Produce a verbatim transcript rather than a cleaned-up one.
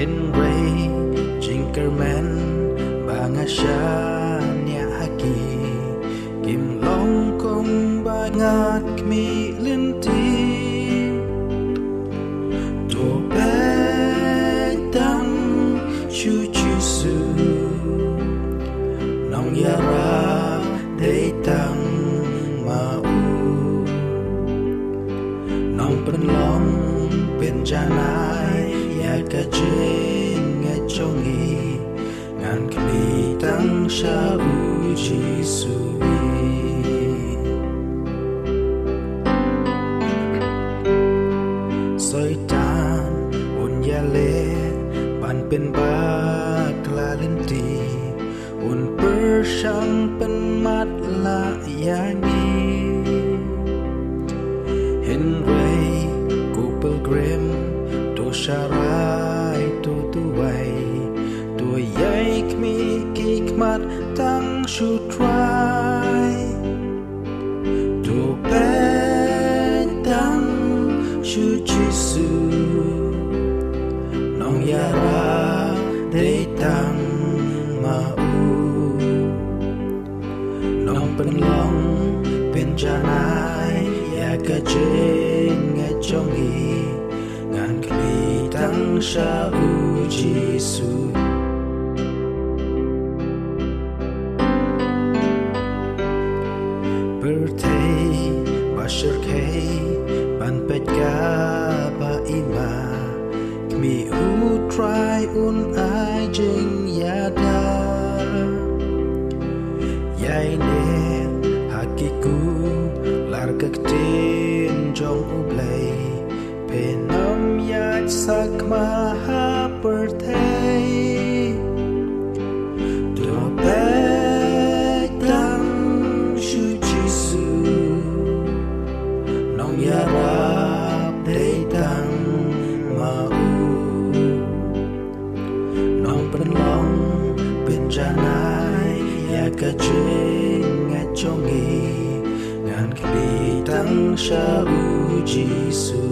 Hynrei jingkyrmen ba nga shaniah ha ki kim long kumba nga khmih lynti. To peit tang sha u Jisu, nongïarap dei tang ma u. Nongpynlong pynjanai ïa ka jingngeit jong ngi, ngan khmih tang sha u Jisu hi. Soitan un ïaleh ban pynbakla lynti, un pyrshang pynmatlah ïa ngi. Hynrei ko pilgrim, to sharai, to duwai, to ïai khmih ki khmat tang sha u Trai. To peit tang sha u Jisu, nongïarap dei tang ma u. Nongpynlong pynjanai ïa ka jingngeit jong ngi, ngan khmih tang sha u Jisu. Pyrthei ba shyrkhei ban peit kaba i ma, khmih u Trai un ai jingïada. Ïaineh ha ki kular ka ktien jong U Blei, pynïaid sakma ha pyrthei. To peit tang sha u Jisu, nongïarap dei tang ma u. Nongpynlong pynjanai ïa ka jingngeit jong ngi, ngan khmih tang sha u Jisu.